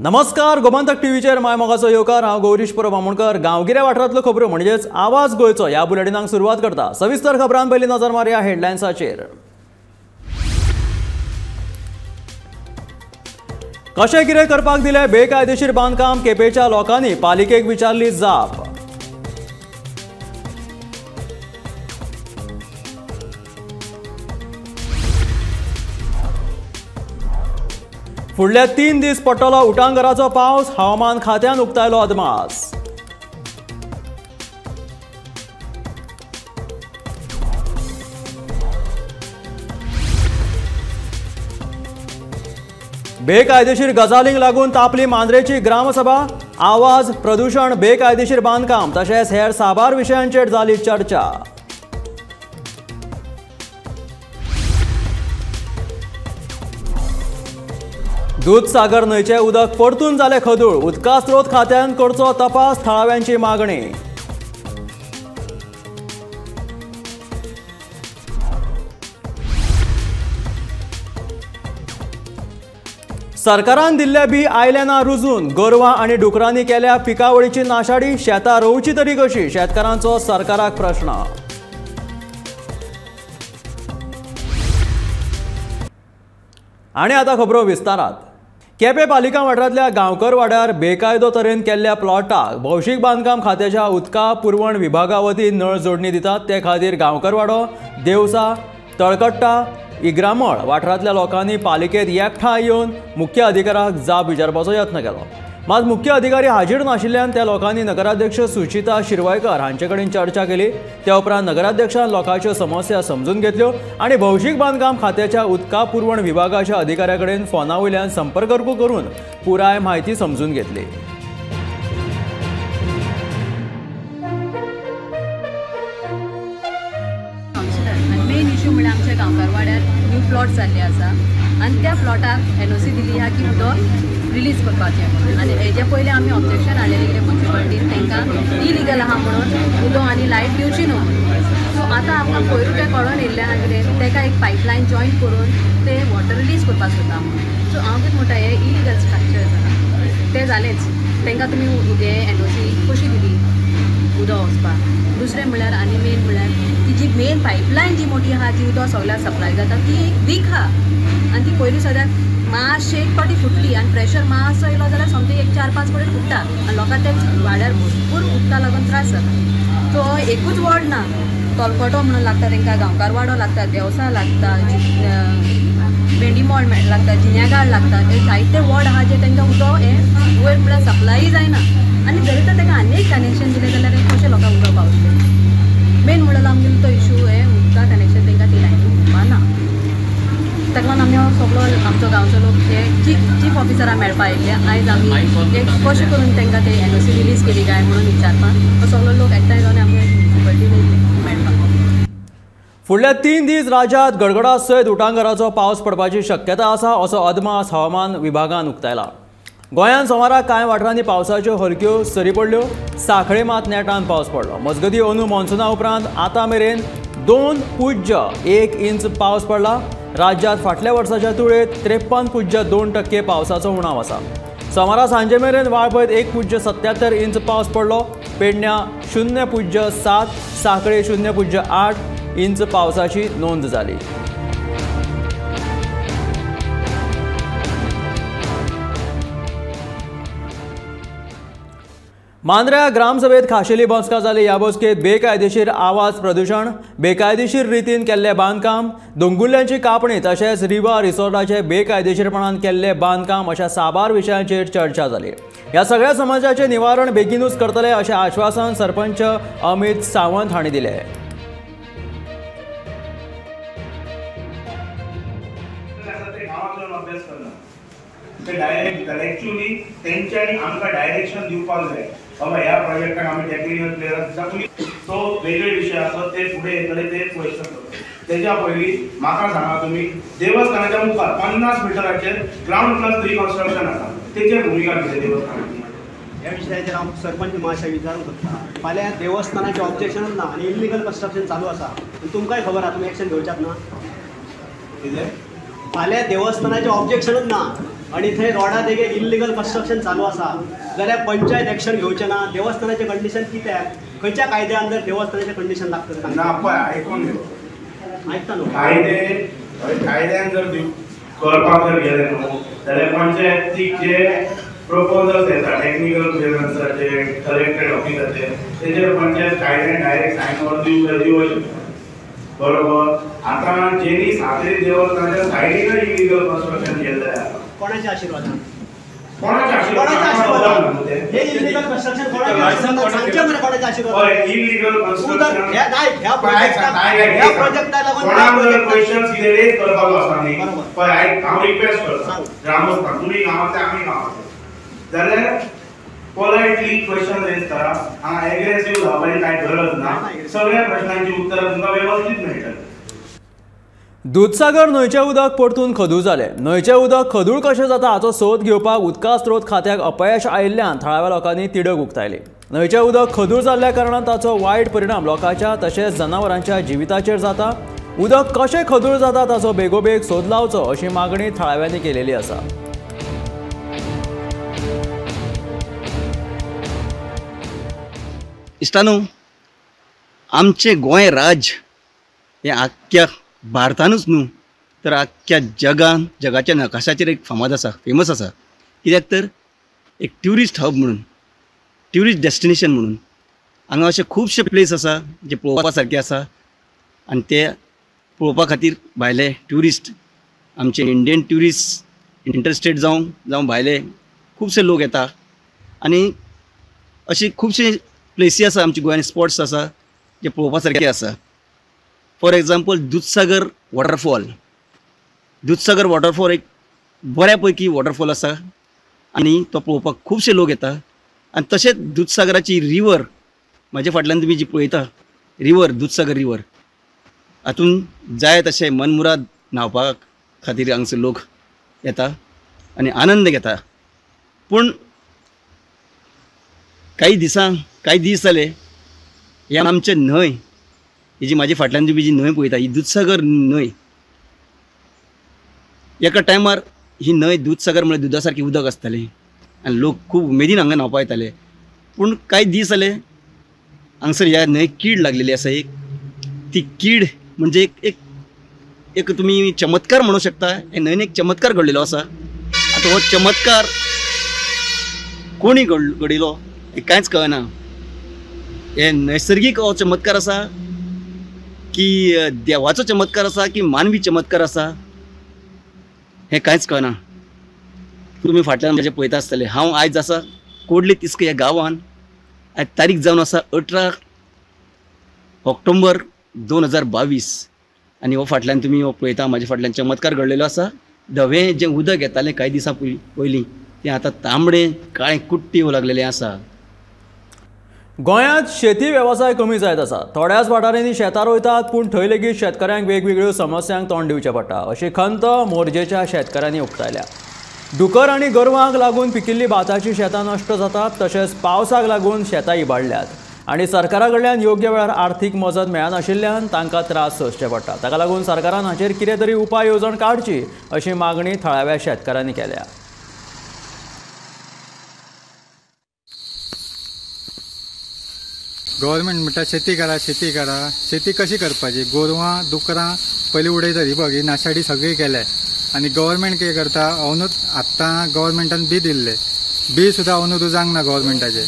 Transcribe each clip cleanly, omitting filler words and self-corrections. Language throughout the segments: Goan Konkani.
नमस्कार, गोमंतक टीव्हीचेर my मोगाचो येवकार. हांव गौरीश परब आमोणकर. गांवगिऱ्या वाठारांतल्यो खबरो म्हणजेच आवाज गोंयचो ह्या बुलेटिनाक सुरवात करता. सविस्तर खबरां पयलीं नजर मारया हेडलायन्साचेर. कशें कितें करपाक दिलें बेकायदेशीर बांदकाम, केपेंच्या लोकांनी पालिकेक विचारली जाप. फुडले 3 दीस पडटलो उटांगराचो पावस, हवामान खात्यान उक्तायलो अदमास. बेकायदेशीर गजालींक लागून तापली मांद्रेची ग्रामसभा. आवाज, प्रदूषण, बेकायदेशीर बांदकाम तशेंच हेर साबार विशयांचेर जाली चर्चा. दूधसागर न्हंयचें उदक परतून जालें खदूळ, उदका स्रोत खात्यान करचो तपास, थळाव्यांची मागणी. सरकारान दिल्लें बी आयलें ना रुजून, गोरवां आनी डुकरांनी केल्या पिकावळीची नाशाडी, शेतां रोवची तरी कशी, शेतकारांचो सरकाराक प्रश्न. आनी आतां खबरो विस्तारात. केपें पालिका वाठारांतल्या गांवकर वाड्यार बेकायदो तरेन केल्ल्या प्लॉटाक भौशीक बांदकाम खात्याच्या उदका पुरवण विभागा वतीन नळ जोडणी दितात. ते खातीर गांवकरवाडो, देवसा, तळकट्टा, इग्रामळ वाठारांतल्या लोकांनी पालिकेत एकठांय येवन मुख्य अधिकाऱ्याक जाप विचारपाचो यत्न केलो. मात मुख्य अधिकारी हाजीर नाशिल्ल्यान त्या लोकांनी नगराध्यक्ष सुचिता शिरवायकर हांचे कडेन चर्चा केली. त्या उपरांत नगराध्यक्षान लोकांच्यो समस्या समजून घेतल्यो आनी भौशीक बांदकाम खात्याच्या उदका पुरवण विभागाच्या अधिकाऱ्या कडेन फोना वयल्यान संपर्क करून पुराय म्हायती समजून घेतली. मेन इश्यू म्हणल्यार आमच्या गांवकारवाड्यार न्यू प्लॉट जाल्ले आसा आनी त्या प्लॉटाक एनओसी दिली आहा की उदक रिलीज करपाचें म्हणून. आनी हेजे पयलीं आमी ऑब्जेक्शन हाडलेलें कितें मुन्सिपालिटीन तांकां इलिगल आहा म्हणून उदक आनी लायट दिवची न्हू म्हणून. सो आतां आमकां पयरूच तें कळोन येयल्लें आहा कितें ताका एक पायपलायन जॉयन करून ते वॉटर रिलीज करपाक सोदता म्हणून. सो हांव कितें म्हणटा, हें इलिगल स्ट्रक्चर जाला तें जालेंच, तांकां तुमी हें एनओसी कशी दिली उदक वचपाक. दुसरें म्हणल्यार आनी मेन म्हणल्यार ती जी मेन पायपलायन जी मोठी आहा ती उदक सगळ्याक सप्लाय जाता ती एक वीक आहा आनी ती पयलीं सद्याक मातशें एक फावटी फुटली आनी प्रेशर मातसो येयलो जाल्यार सोमतें एक 4-5 कडेन फुट्टा आनी लोकांक ते वाड्यार भरपूर उदका लागून त्रास जाता. सो एकूच वॉर्ड ना, तोलकोटो म्हणून लागता तांकां, गांवकारवाडो लागता, देवसा लागता, भेंडीमोळ लागता, जिन्यागाळ लागता, हे जायते वॉर्ड आहा जे तांकां उदक हें वयर म्हळ्यार सप्लाय जायना. आनी जरी तर ताका आनी एक कनेक्शन दिलें जाल्यार कशें लोकांक उदक पावतलें. मेन म्हणल्यार आमगेलो तो इशू हें उदका कनेक्शन तांकां ती लायनी दिवपा ना. ताका लागून आमी सगळो आमचो गांवचो लोक हे चीफ ऑफिसराक मेळपा आयिल्ले. आयज आमी हे कशें करून तांकां ते एनओसी रिलीज केली काय म्हणून विचारपाक तो सगळो लोक एकठांय जावन आमी मुन्सिपालिटीन येयल्ले मेळपाक. फुडल्या 3 दीस राज्यांत गडगडा सयत उटांगराचो पावस पडपाची शक्यता आसा असो अदमास हवामान विभागान उक्तायला. गोंयांत सोमाराक कांय वाठारांनी पावसाच्यो हलक्यो सरी पडल्यो. सांखळे मात नेटान पावस पडलो. मजगतीं अंदू मॉन्सुना उपरांत आतां मेरेन 2.1 इंच पावस पडला. राज्यांत फाटल्या वर्साच्या तुळेंत 53.2% पावसाचो उणाव आसा. सोमारा सांजे मेरेन वाळपयत 1.77 इंच पावस पडलो. पेडण्यां 0.7, सांखळे 0.8 इंच पावसाची नोंद जाली. मांद्र्या ग्रामसभेत खाशेली बसका जाली. ह्या बसकेत बेकायदेशीर आवाज प्रदूषण, बेकायदेशीर रितीन केल्लें बांदकाम, दोंगुल्ल्यांची कापणी तशेंच रिवा रिसॉर्टाचे बेकायदेशीरपणान केल्लें बांदकाम अशा साबार विशयांचेर चर्चा जाली. ह्या सगळ्या समस्यांचें निवारण बेगीनूच करतले अशें आश्वासन सरपंच अमित सावंत हांणी दिलें. एक्चुअली तेंच्यांनी आमकां डायरेक्शन दिवपाक जाय, बाबा ह्या प्रोजेक्टाक आमी टेक्निकल क्लियरन्स दिता, तुमी तो वेगळे विशय आसा ते फुडें येतले ते क्वेश्चन करतले. तेच्या पयलीं म्हाका सांगा, तुमी देवस्थानाच्या मुखार 50 मिटराचेर ग्रावंड प्लस 3 कन्स्ट्रक्शन आसा, तेचेर भुमिका कितें देवस्थानाची? ह्या विशयाचेर हांव सरपंच महाशय विचारूंक सोदता. फाल्यां देवस्थानाचें ऑब्जेक्शनूच ना आनी इल्लिगल कन्स्ट्रक्शन चालू आसा, तुमकांय खबर आहा, तुमी एक्शन घेवच्यात ना? कितें फाल्यां देवस्थानाचें ऑब्जेक्शनूच ना आनी थंय रोडा देगेर इल्लिगल कन्स्ट्रक्शन चालू आसा जाल्यार पंचायत एक्शन घेवचें ना. देवस्थानाचें कंडिशन कित्याक, खंयच्या कायद्या अंदर देवस्थानाचें कंडिशन लागतलें ना? पळय आयकून घेव, आयकता न्हू. कायदे कायद्यान जर करपाक जर गेले न्हू जाल्यार पंचायतीक जे प्रपोजल्स येता टॅक्निकल क्लियरन्साचे, कलेक्टेड ऑफिसाचे, तेजेर पंचायत कायद्यान डायरेक्ट सायन वर दिवं शकता. बरोबर. आतां जेनी सातेरी देवस्थानाच्या सायडीनच इलिगल कन्स्ट्रक्शन केल्लें आसा. कोणाच्या आशिर्वादान? कोणाच्या आशिर्वादान हे इलिगल कन्स्ट्रक्शन? कोणाच्या आशिर्वादान सांगचें मरे? कोणाच्या आशिर्वादान इलिगल कन्स्ट्रक्शन? ह्या प्रोजेक्टाक लागून कोणाक जर क्वेश्चन्स कितें रेज करपाचो आसा न्ही, पळय हांव रिक्वेस्ट करता ग्रामस्थांक, तुमी गांवांतले आमी गांवांतले, जाल्यार पोलायटली क्वेश्चन रेज करा. हांगा एग्रेसिव्ह जावपाची कांय गरज ना. सगळ्या प्रश्नांची उत्तरां तुमकां वेवस्थीत मेळटलीं. दुधसागर न्हंयचें उदक परतून खदूळ जालें. न्हंयचें उदक खदूळ कशें जाता हाचो सोद घेवपाक उदका स्रोत खात्याक अपयश आयिल्ल्यान थळाव्या लोकांनी तिडक उक्तायली. न्हंयचें उदक खदूळ जाल्ल्या कारणान ताचो वायट परिणाम लोकांच्या तशेंच जनावरांच्या जिविताचेर जाता. उदक कशें खदूळ जाता ताचो बेगोबेग सोद लावचो अशी मागणी थळाव्यांनी केलेली आसा. इश्टानो, आमचें गोंय राज्य हें आख्ख्या भारतानूच न्हू तर आख्ख्या जगान, जगाच्या नकाशाचेर एक फामाद आसा, फेमस आसा. कित्याक तर एक ट्युरिस्ट हब म्हणून, ट्युरिस्ट डेस्टिनेशन म्हणून हांगा अशे खुबशे प्लेस आसा जे पळोवपा सारके आसा आनी ते पळोवपा खातीर भायले ट्युरिस्ट, आमचे इंडियन ट्युरिस्ट, इंटरस्टेट जावं जावं भायले खुबशे लोक येता आनी अशी खुबशे प्लेसी आसा आमच्या गोंयांत, स्पॉट्स आसा जे पळोवपा सारके आसा. For example Dudhsagar waterfall. Dudhsagar waterfall एक बऱ्या पैकी वॉटरफॉल आसा आनी तो पळोवपाक खुबशे लोक येता. आनी तशेंच दुधसागराची रिवर, म्हाज्या फाटल्यान तुमी जी पळयता रिवर, दुधसागर रिवर, हातून जाय तशें मनमुराद न्हांवपा खातीर हांगसर लोक येता आनी आनंद घेता. पूण काही दिसां, काही दीस जाले हे आमचे न्हंय, ही जी म्हाजी फाटल्यान तुमी जी न्हंय पळयता ही दुधसागर न्हंय, एका टायमार ही न्हंय दुधसागर म्हळ्यार दुदा सारकें उदक आसतालें आनी लोक खूब उमेदीन हांगा न्हांवपा येताले. पूण कांय दीस जाले हांगसर ह्या न्हंयेक कीड लागलेली आसा एक, ती कीड म्हणजे एक एक एक तुमी चमत्कार म्हणूं शकता. हे न्हंयेन एक चमत्कार घडलेलो आसा. आतां हो चमत्कार कोणी घडयलो हें कांयच कळना. हे नैसर्गीक हो चमत्कार आसा की देवाचो चमत्कार आसा की मानवी चमत्कार आसा हें कांयच कळना. तुमी फाटल्यान म्हजें पळयता आसतले. हांव आयज आसा कोडले तिस्क ह्या गांवान. आयज तारीख जावन आसा 18 ऑक्टोबर 2022 आनी हो फाटल्यान तुमी हो पळयता म्हाज्या फाटल्यान चमत्कार घडलेलो आसा. धवें जें उदक येतालें कांय दिसां पयलीं तें आतां तांबडें काळें कुट्टी येवंक लागलेलें आसा. गोंयांत शेती वेवसाय कमी जायत आसा. थोड्याच वाठारांनी शेतां रोयतात पूण थंय लेगीत शेतकऱ्यांक वेगवेगळ्यो समस्यांक तोंड दिवचें पडटा अशी खंत मोरजेच्या शेतकऱ्यांनी उक्तायल्या. डुकर आनी गोरवांक लागून पिकिल्ली भाताची शेतां नश्ट जातात तशेंच पावसाक लागून शेतां इबाडल्यात आनी सरकारा कडल्यान योग्य वेळार आर्थीक मजत मेळनाशिल्ल्यान तांकां त्रास सोंसचे पडटा. ताका लागून सरकारान हाचेर कितें तरी उपाय येवजण काडची अशी मागणी थळाव्या शेतकऱ्यांनी केल्या. गव्हर्मेंट म्हणटा शेती करा, शेती करा. शेती कशी करपाची? गोरवां दुकरां पयलीं उडयतात, ही बघ ही नाशाडी सगळी केल्या. आनी गव्हर्मेंट कितें करता, अवनूच आत्तां गव्हर्मेंटान बी दिल्लें, बी सुद्दां अवनू रुजांक ना. गव्हर्मेंटाचे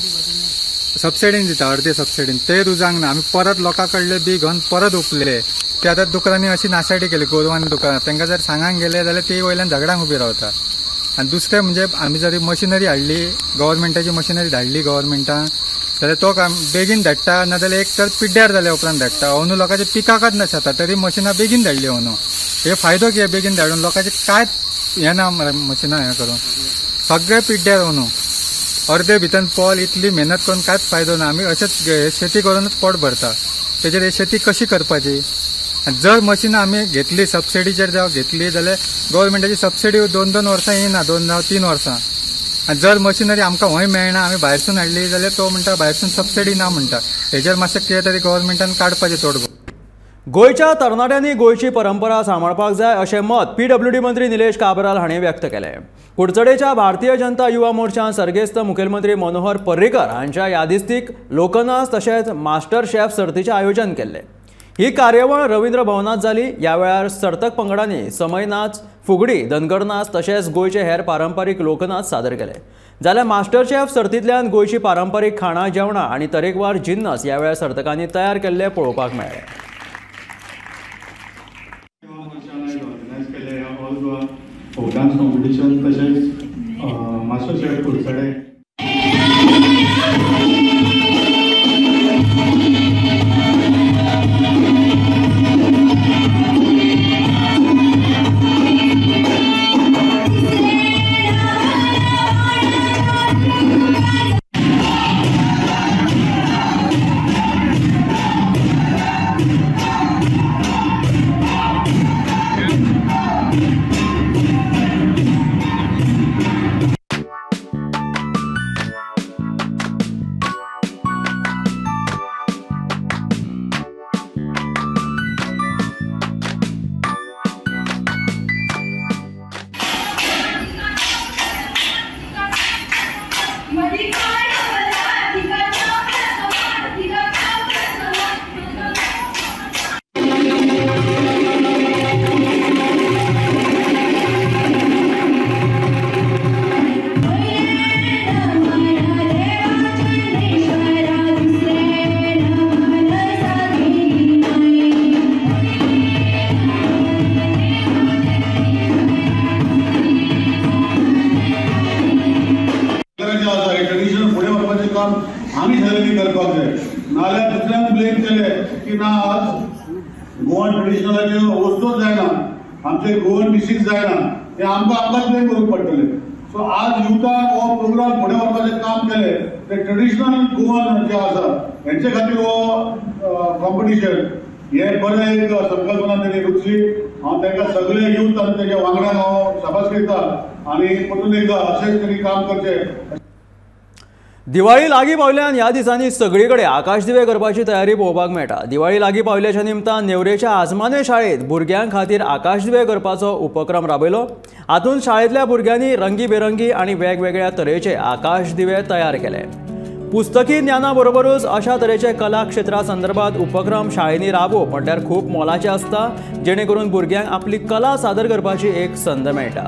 सबसिडीन दिता, अर्दे सबसिडीन, ते रुजांक ना. आमी परत लोकां कडले बी घेवन परत उपले. ते आतां दुकरांनी अशी नाशाडी केली, गोरवांनी दुकरां. तांकां जर सांगांक गेले जाल्यार ती वयल्यान झगडांक उबी रावता. आनी दुसरें म्हणजे आमी जरी मशिनरी हाडली, गव्हर्मेंटाची मशिनरी धाडली गव्हर्मेंटान, जाल्यार तो काम बेगीन धाडटा, नाजाल्यार एक तर पिड्ड्यार जाल्या उपरांत धाडटा. अंदू लोकांचे पिकाकच ना शेतां, तरी मशिनां बेगीन धाडली अंदू. हे फायदो कितें बेगीन धाडून लोकांचे कांयच हें ना मशिनां हें करून सगळें पिड्ड्यार अंदू. अर्दे भितर पोल इतली मेहनत करून कांयच फायदो ना. आमी अशेंच शेती करूनच पोट भरता. तेजेर ही शेती कशी करपाची? आनी जर मशिनां आमी घेतली सबसिडीचेर जावं घेतली जाल्यार गव्हर्मेंटाची सबसिडी 2-2 वर्सां येना, 2 जावं 3 वर्सां. आनी जर मशिनरी आमकां खंय मेळना, आमी भायरसून हाडली जाल्यार तो म्हणटा भायरसून सबसिडी ना म्हणटा. हेजेर मातशें कितें तरी गव्हर्मेंटान काडपाचें तोडगो. गोंयच्या तरणाट्यांनी गोंयची परंपरा सांबाळपाक जाय अशें मत पीडब्ल्यूडी मंत्री निलेश काब्राल हांणी व्यक्त केलें. कुडचडेच्या भारतीय जनता युवा मोर्चान सर्गेस्त मुखेलमंत्री मनोहर पर्रीकर हांच्या यादिस्तीक लोकनाच तशेंच मास्टर शेफ सर्तीचें आयोजन केल्लें. ही कार्यावळ रवींद्र भवनांत जाली. ह्या वेळार सर्तक पंगडांनी समय नाच, फुगडी, धनगर नाच तशेंच गोंयचे हेर पारंपारीक लोकनाच सादर केले. जाल्यार मास्टर शेफ सर्तींतल्यान गोंयची पारंपारीक खाणां जेवणां आनी तरेकवार जिन्नस ह्या वेळार सर्तकांनी तयार केल्ले पळोवपाक मेळ्ळे. फोक डान्स कॉम्पिटिशन तशेंच मास्टर शेफ कुडचडे. आमी सगळ्यांनी करपाक जाय, नाजाल्यार दुसऱ्यांक ब्लेम केले की ना आज गोवन ट्रेडिशनलाचे वस्तूच जायना, आमचे गोवन डिशीज जायना, हे आमकां आमकांच ब्लेम करूंक पडटले. सो आज युथान हो प्रोग्राम फुडें व्हरपाचें काम केलें ते ट्रेडिशनल गोवन जे आसा हेंचे खातीर हो कॉम्पिटिशन हे बरें एक संकल्पना तेणी रुचली. हांव तांकां सगळे यूथ आनी तेच्या वांगडा हांव शाबास घेता आनी परतून एकदां अशेंच तेणी काम करचें. दिवाळी लागीं पावल्यान ह्या दिसांनी सगळी कडेन आकाशदिवे करपाची तयारी पळोवपाक मेळटा. दिवाळी लागीं पावल्याच्या निमतान नेवरेच्या आजमाने शाळेंत भुरग्यां खातीर आकाशदिवे करपाचो उपक्रम राबयलो. हातूंत शाळेंतल्या भुरग्यांनी रंगीबेरंगी आनी वेगवेगळ्या तरेचे आकाशदिवे तयार केले. पुस्तकी ज्ञाना बरोबरूच अशा तरेचे कला क्षेत्रा संदर्भात उपक्रम शाळेंनी राबोवप म्हटल्यार खूब मोलाचें आसता, जेणे करून भुरग्यांक आपली कला सादर करपाची एक संद मेळटा.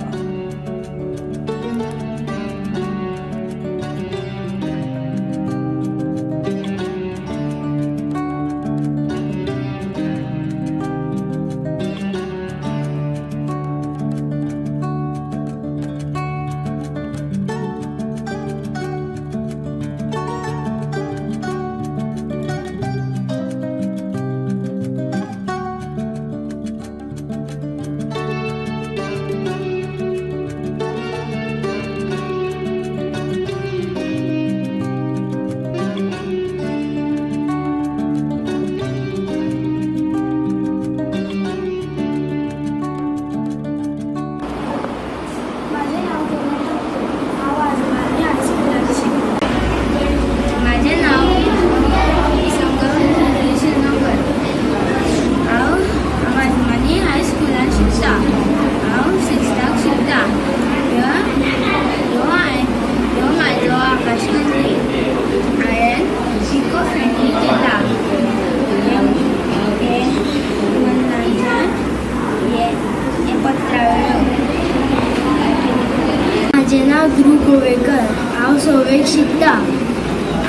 म्हाजें नांव ध्रुव गोवेकर, हांव सवेक शिकता.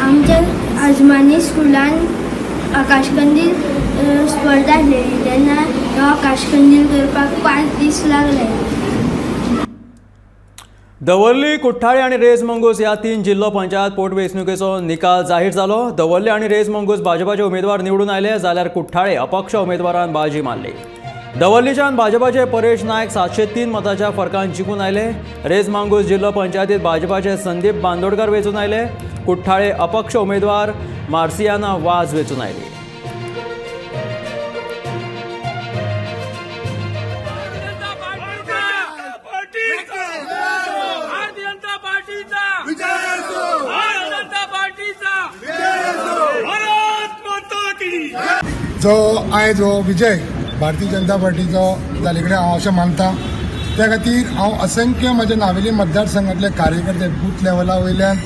आमच्या आजमानी स्कुलान आकाशकंदील स्पर्धा आसलेली तेन्ना हो आकाशकंदील करपाक 5 दीस लागले. दवर्ली, कुठ्ठाळे आनी रेज मंगूस ह्या 3 जिल्लो पंचायत पोटवेंचणुकेचो निकाल जाहीर जालो. दवर्ली आनी रेज मंगूस भाजपाचे उमेदवार निवडून आयले, जाल्यार कुठ्ठाळे अपक्ष उमेदवारान बाजी मारली. दवर्लीच्यान भाजपाचे परेश नायक 703 मताच्या फरकान जिखून आयले. रेज मांगूस जिल्लो पंचायतीत भाजपाचे संदीप बांदोडकर वेंचून आयले. कुठ्ठाळे अपक्ष उमेदवार मार्सियाना वाज वेंचून आयली. जो आयज हो विजय भारतीय जनता पार्टीचो जाल्ले कडेन हांव अशें मानता. त्या खातीर हांव असंख्य म्हज्या नावेली मतदारसंघातले कार्यकर्ते बूथ लेवला वयल्यान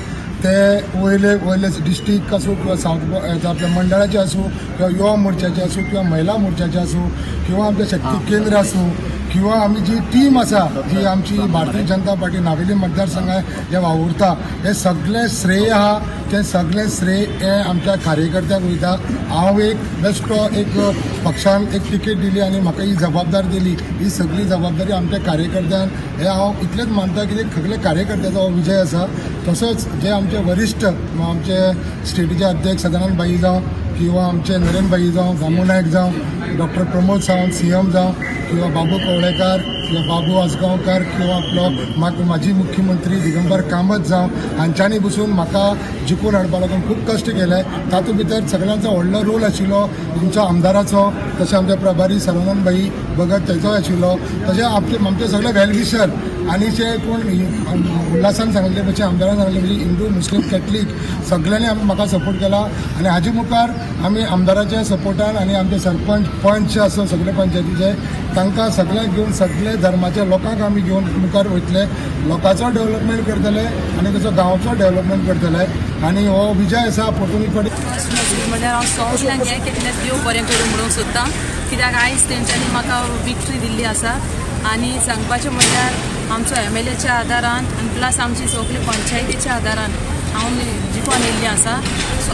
ते वयले वयले डिस्ट्रिक्ट आसूं किंवा सावथ आपल्या मंडळाचे आसूं किंवा युवा मोर्चाचे आसूं किंवा महिला मोर्चाचे आसूं किंवा आमचें शक्ती केंद्र आसूं किंवा आमी जी टीम आसा जी आमची भारतीय जनता पार्टी नावेली मतदारसंघात जे वावुरता हे सगळें श्रेय आहा तें सगळें श्रेय हें आमच्या कार्यकर्त्यांक वयता. हांव एक बेश्टो एक पक्षान एक तिकेट दिली आनी म्हाका ही जबाबदारी दिली, ही सगळी जबाबदारी आमच्या कार्यकर्त्यान हे हांव इतलेंच मानता की सगळे कार्यकर्त्याचो हो विजय आसा. तसोच जे आमचे वरिश्ठ आमचे स्टेटीचे अध्यक्ष सदानंद भाई जावं किंवा आमचे नरेंद्र भाई जावं, दामू नायक जावं, डॉक्टर प्रमोद सावंत सीएम जावं किंवा बाबू कवळेकार किंवा बाबू आजगांवकार किंवा आपलो माजी मुख्यमंत्री दिगंबर कामत जावं हांच्यांनी बसून म्हाका जिखून हाडपा लागून खूब कश्ट केले. तातूंत भितर सगळ्यांचो व्हडलो रोल आशिल्लो आमच्या आमदाराचो, तशें आमच्या प्रभारी सर्वानंद भाई भगत तेचोय आशिल्लो, तशें आमचे सगळे वेलविशर आनी जे कोण उल्हासान सांगले पळय आमदारान सांगले म्हणजे हिंदू मुस्लीम कॅथलीक सगळ्यांनी म्हाका सपोर्ट केला. आनी हाजे मुखार आमी आमदाराच्या सपोर्टान आनी आमचे सरपंच पंच आसा सगळे पंचायतीचे तांकां सगळ्यांक घेवन सगळे धर्माच्या लोकांक आमी घेवन मुखार वयतले, लोकांचो डेव्हलपमेंट करतले आनी तसो गांवचो डेव्हलपमेंट करतले. आनी हो विजय आसा परतून म्हणल्यार हांव सगल्यांक हें केल्लें देव बरें करूं म्हणूंक सोदता, कित्याक आयज तेंच्यांनी म्हाका विक्ट्री दिल्ली आसा. आनी सांगपाचें म्हणल्यार आमचो एमएलएच्या आदारान आनी प्लस आमची सगळी पंचायतीच्या आदारान हांव जिखून येयल्ली आसा.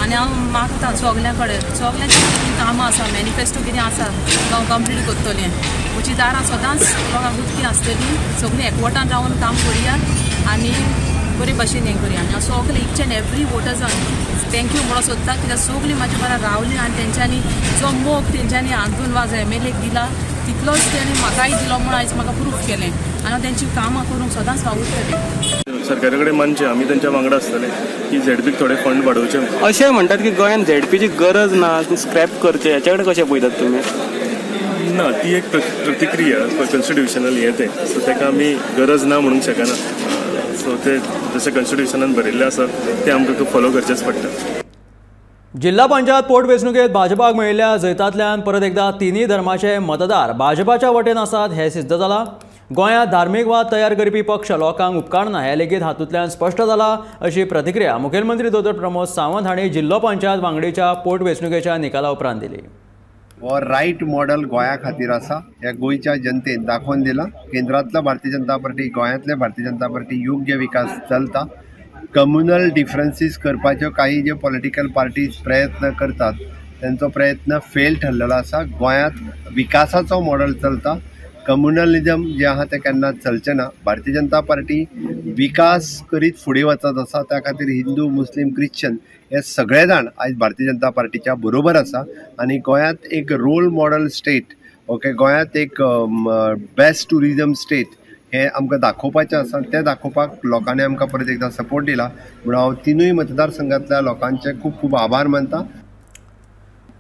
आनी हांव मागता सगल्यां कडेन सगल्यांची कितें कामां आसा मॅनिफेस्टो कितें आसा तो हांव कंप्लीट करतलें. म्हजी दारां सदांच लोकांक उक्ती आसतली, सगळीं एकवटान रावन काम करुया आनी बरे भशेन हें करुया. आनी हांव सगळें इच एन्ड एवरी वोटर्सांक thank you म्हणूंक सोदता, कित्याक सगळीं म्हाजे बरा रावलीं आनी तेंच्यांनी जो मोग तेंच्यांनी आंतून वाज एमएलएक दिला तितलोच तेणी म्हाकाय दिलो म्हूण आयज म्हाका प्रूफ केलें आनी हांव तेंची कामां करूंक सदांच वावुरतलें. सरकारा कडेन मानचें आमी तेंच्या वांगडा आसतले की झेडपीक थोडे फंड वाडोवचे. अशें म्हणटात की गोंयांत झेडपीची गरज ना, स्क्रॅप करचें, हेच्या कडेन कशें पळयतात तुमी? ना, ती एक प्रतिक्रिया कॉन्स्टिट्युशनल हें तें, सो ताका आमी गरज ना म्हणूंक शकना. सो ते जशें कॉन्स्टिट्युशनान बरयल्लें आसा तें आमकां फॉलो करचेंच पडटा. जिल्हा पंचायत पोटवेंचणुकेंत भाजपाक मेळिल्ल्या जैतांतल्यान परत एकदा तिनूय धर्माचे मतदार भाजपाच्या वटेन आसात हें सिद्ध जालां. गोंयांत धार्मीक वाद तयार करपी पक्ष लोकांक उपकारना हें लेगीत हातूंतल्यान स्पश्ट जालां अशी प्रतिक्रिया मुखेलमंत्री दोतोर प्रमोद सावंत हांणी जिल्हो पंचायत वांगडीच्या पोटवेंचणुकेच्या निकाला उपरांत दिली. हो रायट मॉडल गोंया खातीर आसा, ह्या गोंयच्या जनतेन दाखोवन दिला. केंद्रांतलो भारतीय जनता पार्टी, गोंयांतले भारतीय जनता पार्टी योग्य विकास चलता. कम्युनल डिफरन्सीस करपाच्यो काही जे पॉलिटिकल पार्टीज प्रयत्न करतात तेंचो प्रयत्न फेल ठरलेलो आसा. गोंयांत विकासाचो मॉडल चलता, कम्युनलिजम जें आहा तें केन्ना चलचें ना. भारतीय जनता पार्टी विकास करीत फुडें वचत आसा, त्या खातीर हिंदू मुस्लीम क्रिश्चन हे सगळे जाण आयज भारतीय जनता पार्टीच्या बरोबर आसा. आनी गोंयांत एक रोल मॉडल स्टेट, ओके, गोंयांत एक बेस्ट ट्युरिजम स्टेट हें आमकां दाखोवपाचें आसा. तें दाखोवपाक लोकांनी आमकां परत एकदां सपोर्ट दिला म्हणून हांव तिनूय मतदारसंघांतल्या लोकांचे खूब खूब आभार मानता.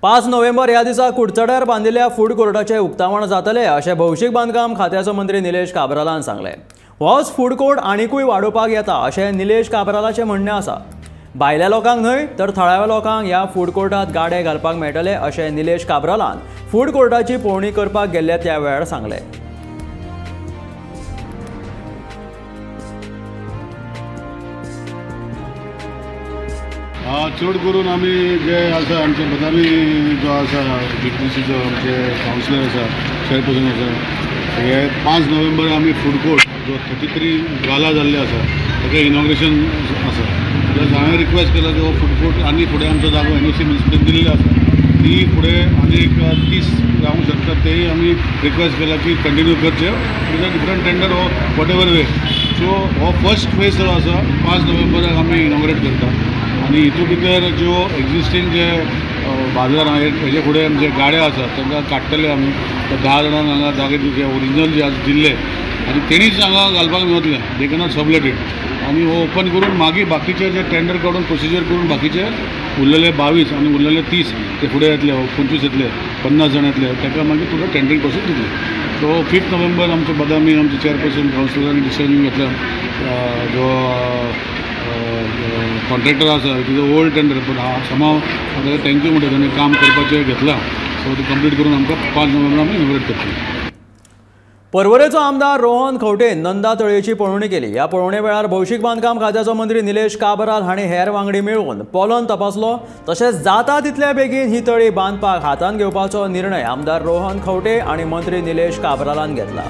5 नोव्हेंबर ह्या दिसा कुडचड्यार बांदिल्ल्या फूड कोर्टाचें उक्तावण जातलें अशें भौशीक बांदकाम खात्याचो मंत्री निलेश काब्रालान सांगलें. होच फूड कोर्ट आनिकूय वाडोवपाक येता अशें निलेश काब्रालाचें म्हणणें आसा. भायल्या लोकांक न्हय तर थळाव्या लोकांक ह्या फूड कोर्टांत गाडे घालपाक मेळटले अशें निलेश काब्रालान फूड कोर्टाची पळोवणी करपाक गेल्ल्या त्या वेळार सांगलें. चड करून आमी जे आसा आमचे बदामी जो आसा बीटीसीचो आमचे कावन्सिलर आसा, चेअरपर्सन आसा, हे 5 नोव्हेंबर आमी फूड कोर्ट जो 33 गाला जाल्ले आसा ताका इनॉग्रेशन आसा. प्लस हांवें रिक्वेस्ट केला की हो फूड कोर्ट आनी फुडें आमचो जागो एनओसी म्युनिसिपलिटीन दिल्लो आसा ती फुडें आनी एक 30 जावंक शकता, तेय आमी रिक्वेस्ट केला की कंटिन्यू करचे विथ डिफरंट टेंडर हो what ever way. सो हो फर्स्ट फेज जो आसा 5 नोव्हेंबराक आमी इनॉग्रेट करता. आनी हितून भितर ज्यो एग्जिस्टींग जे बाजार आहा हेजे फुडें आमचे गाडे आसात तांकां काडटले आमी. 10 जाणांक हांगा जागे दिवचे ओरिजिनल जे आज दिल्ले आनी तेणीच हांगा घालपाक मेळटलें, they cannot sublet it. आनी हो ओपन करून मागीर बाकीचे जे टेंडर काडून प्रोसिजर करून बाकीचे उरलेले 22 आनी उरलेले 30 ते फुडें येतले, 25 येतले, 50 जाण येतले, ताका मागीर तुका टेंडरींग प्रोसेस दितले. सो 5 नोव्हेंबर आमचो बदामी आमचे चेअरपर्सन कावन्सिलरांनी डिसिजन घेतला. जो कॉन्ट्रॅक्टर आसा it is a old tender but समाव ताका thank you म्हणटा, ताणें काम करपाचें घेतलां. सो ती कंप्लीट करून आमकां 5 नोव्हेंबर आमी इनॉग्रेट करतले. पर्वरेचो आमदार रोहन खंवटे नंदा तळयेची पळोवणी केली. ह्या पळोवणे वेळार भौशीक बांदकाम खात्याचो मंत्री निलेश काब्राल हांणी हेर वांगडी मेळून पोलन तपासलो. तशेंच जाता तितल्या बेगीन ही तळी बांदपाक हातांत घेवपाचो निर्णय आमदार रोहन खंवटे आनी मंत्री निलेश काब्रालान घेतला.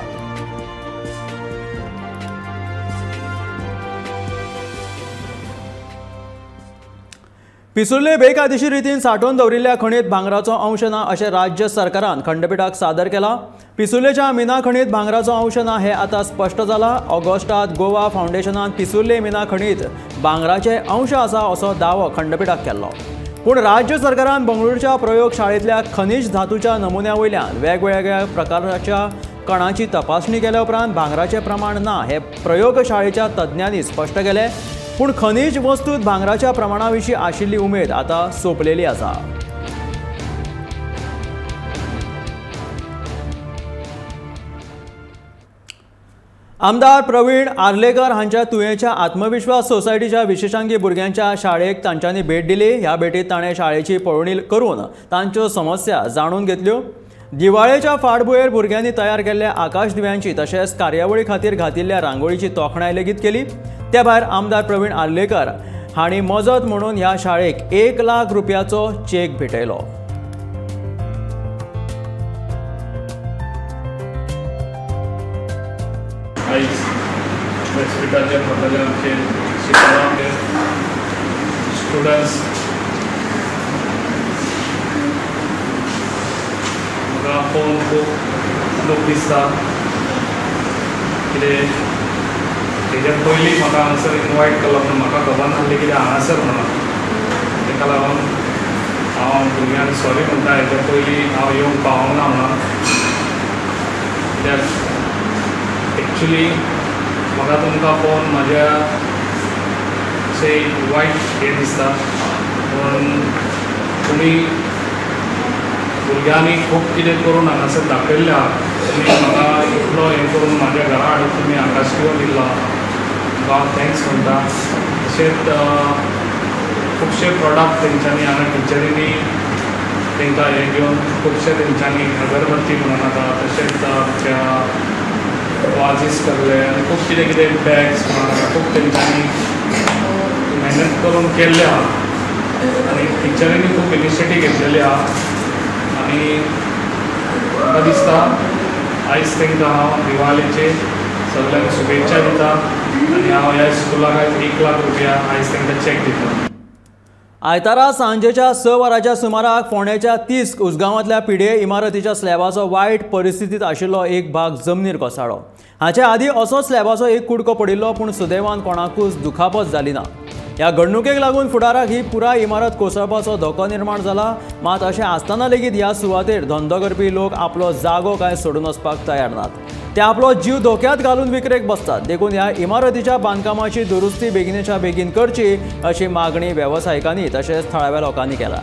पिसुर्ले बेकायदेशीर रितीन सांठोवन दवरिल्ल्या खणीत भांगराचो अंश ना अशें राज्य सरकारान खंडपीठाक सादर केला. पिसुर्लेच्या मिना खणीत भांगराचो अंश ना हें आतां स्पश्ट जालां. ऑगस्टात गोवा फावंडेशनान पिसुर्ले मिना खणीत भांगराचे अंश आसा असो दावो खंडपीठाक केल्लो. पूण राज्य सरकारान बंगळुरूच्या प्रयोगशाळेंतल्या खनीज धातूच्या नमुन्या वयल्यान वेगवेगळ्या प्रकाराच्या कणाची तपासणी केल्या उपरांत भांगराचें प्रमाण ना हें प्रयोगशाळेच्या तज्ञांनी स्पश्ट केलें. पूण खनीज वस्तूत भांगराच्या प्रमाणा विशीं आशिल्ली उमेद आतां सोंपलेली आसा. आमदार प्रवीण आर्लेकर हांच्या तुयेंच्या आत्मविश्वास सोसायटीच्या विशेषांगी भुरग्यांच्या शाळेक तांच्यांनी भेट दिली. ह्या भेटीत ताणें शाळेची पळोवणी करून तांच्यो समस्या जाणून घेतल्यो. दिवाळेच्या फाटभुंयेर भुरग्यांनी तयार केल्ल्या आकाशदिव्यांची तशेंच कार्यावळी खातीर घातिल्ल्या रांगोळीची तोखणाय लेगीत केली. त्या भायर आमदार प्रवीण आर्लेकर हांणी मजत म्हणून ह्या शाळेक 1 लाख रुपयाचो चेक भेटयलो. आयज व्यासपिठाचेर पडलेले आमचे शिकणारे स्टुडंट्स म्हाका पळोवन खूब दूख दिसता. कितें तेज्या पयलीं म्हाका हांगासर इनवायट केलो पूण म्हाका खबर नासलें कितें हांगासर म्हणून, तेका लागून हांव भुरग्यांक सॉरी म्हणटा. हेज्या पयलीं हांव येवंक पावना म्हणून, कित्याक एक्चुली म्हाका तुमकां पळोवन म्हाज्या अशें वायट हें दिसता. पूण तुमी भुरग्यांनी खूब कितें करून हांगासर दाखयल्लें आहा. तुमी म्हाका इतलो हें करून म्हाज्या घरा हाडून तुमी आकाशदिवो दिलो, तुमकां हांव thanks म्हणटा. तशेंच खुबशे प्रोडक्ट तेंच्यांनी हांगा टिचरींनी तांकां हें घेवन खुबशे तेंच्यांनी अगरबत्ती म्हणून आतां, तशेंच आमच्या वाजीस करले आनी खूब कितें कितें बॅग्स म्हणून आतां खूब तेंच्यांनी मेहनत करून केल्लें आहा. आनी टिचरींनी खूब इनिशिएटीव घेतलेली आहा. आनी म्हाका दिसता आयज तांकां हांव दिवाळेचे सगळ्यांक शुभेच्छा दिता आनी हांव ह्या स्कुलाक आयज 1 लाख रुपया आयज तांकां चॅक दिता. आयतारा सांजेच्या 6 वरांच्या सुमाराक फोंडेच्या 30 उसगांवांतल्या पीडीए इमारतीच्या स्लॅबाचो वायट परिस्थितींत आशिल्लो एक भाग जमनीर कोसळ्ळो. हाचे आदीं असो स्लॅबाचो एक कुडको पडिल्लो, पूण सुदैवान कोणाकूच दुखापत जाली ना. ह्या घडणुकेक लागून फुडाराक ही पुराय इमारत कोसळपाचो धोको निर्माण जाला. मात अशें आसतना लेगीत ह्या सुवातेर धंदो करपी लोक आपलो जागो काय सोडून वचपाक तयार नात. ते आपलो जीव धोक्यांत घालून विक्रेक बसतात. देखून ह्या इमारतीच्या बांदकामाची दुरुस्ती बेगिनेच्या बेगीन करची अशी मागणी वेवसायिकांनी तशेंच थळाव्या लोकांनी केला.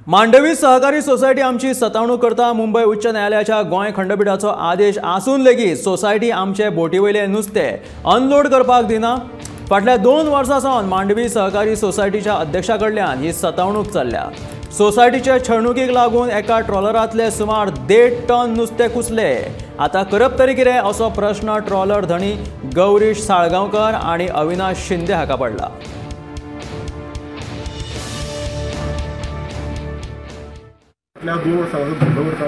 मांडवी सहकारी सोसायटी आमची सतावणूक करता. मुंबय उच्च न्यायालयाच्या गोंय खंडपीठाचो आदेश आसून लेगीत सोसायटी आमचे बोटीवयले नुस्तें अनलोड करपाक दिना. फाटल्या 2 वर्सां सावन मांडवी सहकारी सोसायटीच्या अध्यक्षा कडल्यान ही सतावणूक चल्ल्या. सोसायटीचे छळणुकीक लागून एका ट्रॉलरांतले सुमार 1.5 टन नुस्तें कुसले. आतां करप तरी कितें असो प्रश्न ट्रॉलर धनी गौरीश साळगांवकर आनी अविनाश शिंदे हाका पडला. फाटल्या 2 वर्सां धंदो करता,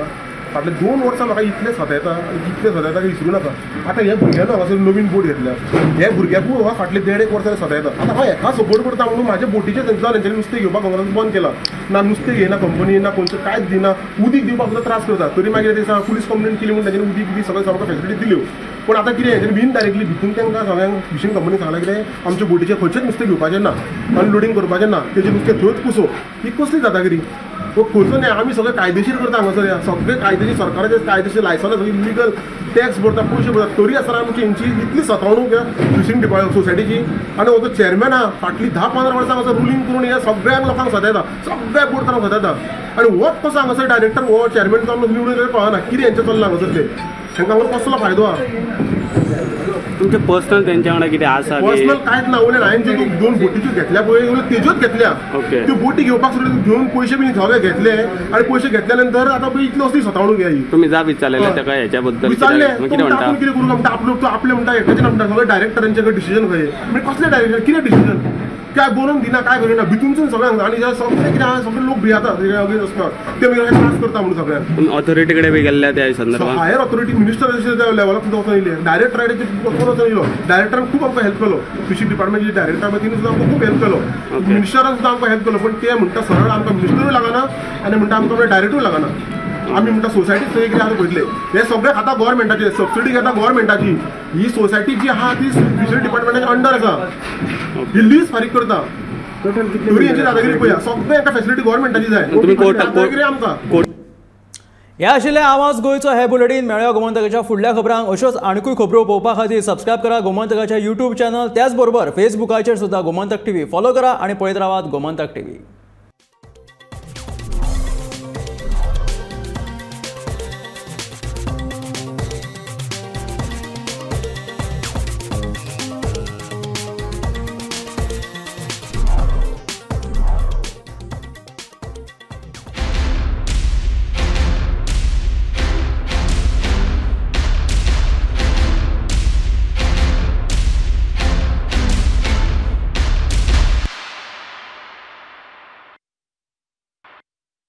फाटले 2 वर्सां म्हाका इतलें सतायता, इतलें सतायता की विसरूं नाका. आतां ह्या भुरग्यान हांगासर नवीन बोट घेतल्या, ह्या भुरग्याकूय म्हाका फाटले 1.5 वर्सां सतायता. आतां हांव हेका सपोर्ट करता म्हणून म्हाज्या बोटीचें तेंच्यांनी नुस्तें घेवपाक हांगासर बंद केलां. ना नुस्तें घेयना कंपनी, ना खंयचें कांयच दिना, उदीक दिवपाक सुद्दां त्रास करता. तरी मागीर ते पुलीस कंप्लेन केली म्हणून तेंच्यांनी उदीक बी सगळें सामकें फेसिलिटी दिल्यो. पूण आतां कितें हेंच्यांनी इनडायरेक्टली भितून तांकां सगळ्यांक फिशींग कंपनी सांगलां कितें आमच्या बोटीचें खंयचेंच नुस्तें घेवपाचें ना, अनलोडींग करपाचें ना, तेजें नुस्तें थंयच कुसो. ही कसली दादागिरी? हो खंयचो न्हय, आमी सगळे कायदेशीर करता हांगासर, सगळे कायदेशीर सरकाराचे कायदेशीर लायसन्स सगळी लिगल टॅक्स भरता, पयशे भरता, तरी आसतना आमची हेंची इतली सतावणूक ह्या फिशींग डिपार्टमेंट सोसायटीची. आनी हो जो चेअरमॅन आहा फाटलीं 10-15 वर्सां हांगासर रुलींग करून ह्या सगळ्यांक लोकांक सतायता, सगळ्या बोटकारांक सतायता. आनी होच कसो हांगासर डायरेक्टर हो चेअरमॅन जावन निवडून येयलो कळना कितें हेंचें चल्लां हांगासर तें. तांकां कसलो फायदो आहा? तुमचे पर्सनल तेंच्या वांगडा कितें आसा? पर्सनल कांयच ना. वयल्यान हांवें ज्यो 2 बोटीच्यो घेतल्या पळय तेज्योच घेतल्या. त्यो बोटी घेवपाक सुद्दां घेवन पयशे बी सगळे घेतले आनी पयशे घेतल्या नंतर आतां पळय इतले असली सतावणूक घ्या. तुमी जाब विचारलेले ताका हेच्या बद्दल? विचारले. कितें म्हणटा? आपूण कितें करूं म्हणटा, आपलो तो आपले म्हणटा हेचे म्हणटा सगळे डायरेक्टरांचे कडेन डिसिजन खंय. म्हणजे कसलें डायरेक्टर कितें डिसिजन काय बरोवन दिना काय करिना भितूनसून सगळ्यांक. आनी सगळे कितें आहा सगळे लोक भियेता वचपाक, ते मागीर त्रास करता म्हणून सगळ्यांक. ऑथॉरिटी कडेन बी गेल्ल्या त्या संदर्भात? हायर ऑथॉरिटी मिनिस्टर लेवलाक सुद्दां वचोन येयले, डायरेक्टराचेर वचोन येयलो. डायरेक्टरान खूब आमकां हेल्प केलो, फिशींग डिपार्टमेंटचे डायरेक्टर आहा तिणें सुद्दां आमकां खूब हेल्प केलो, मिनिस्टरान सुद्दां आमकां हेल्प केलो. पण ते म्हणटा सरळ आमकां मिनिस्टरूय लागना आनी म्हणटा आमकां डायरेक्टूय लागना. आमी म्हणटा सोसायटी सगळें कितें आतां पळयतले हे सगळें खाता गव्हर्मेंटाचे, सबसिडी घेता गव्हर्मेंटाची. ही सोसायटी जी आहा ती फिशरी डिपार्टमेंटाच्या अंडर आसा, ही लीज फारीक करता. तरी हेंची दादागिरी पळया, सगळें एका फॅसिलिटी गव्हर्मेंटाची जाय दादागिरी आमकां. हे आशिल्ले आवाज गोंयचो हे बुलेटीन. मेळया गोमंतकाच्या फुडल्या खबरांक. अश्योच आणकूय खबरो पळोवपा खातीर सबस्क्रायब करा गोमंतकाच्या यूट्यूब चॅनल, त्याच बरोबर फेसबुकाचेर सुद्दां गोमंतक टीव्ही फॉलो करा आनी पळयत रावात गोमंतक टीव्ही.